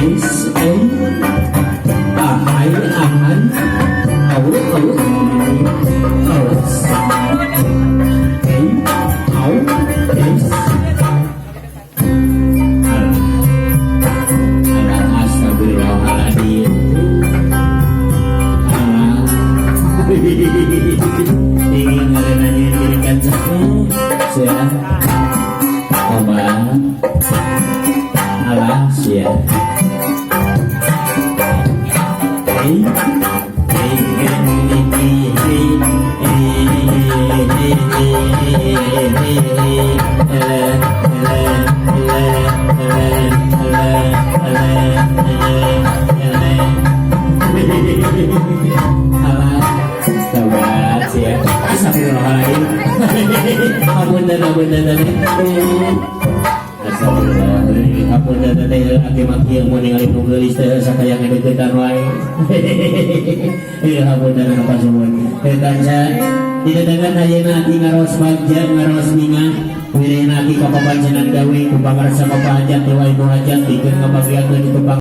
S A Ahai ahai au au au A au S. Alah, astagfirullahaladzim. Alah, ingin ngarenanya diri kancah sia. Obat. Alah sia. Hey, hey, hey, hey, hey, hey, hey, hey, hey, ele, ele, ele, ele, ele, ele, ele, ele. Alah, tobat sia. Astagfirullahaladzim. Ampun, ampun. Astagfirullah. Ampun teh, aki mah kieu mun ningali nu geulis teh sakayang deukeutan wae. Iya, ampun anu pasuhun. Teh kanca didadangan ayeuna aki ngaros bagja, ngaros bingah. Wirehna aki ka papancenan gawe ku pangarsa Bapak Hajat, Dewa Ibu Hajat, dikeun ngabagiakeun itu.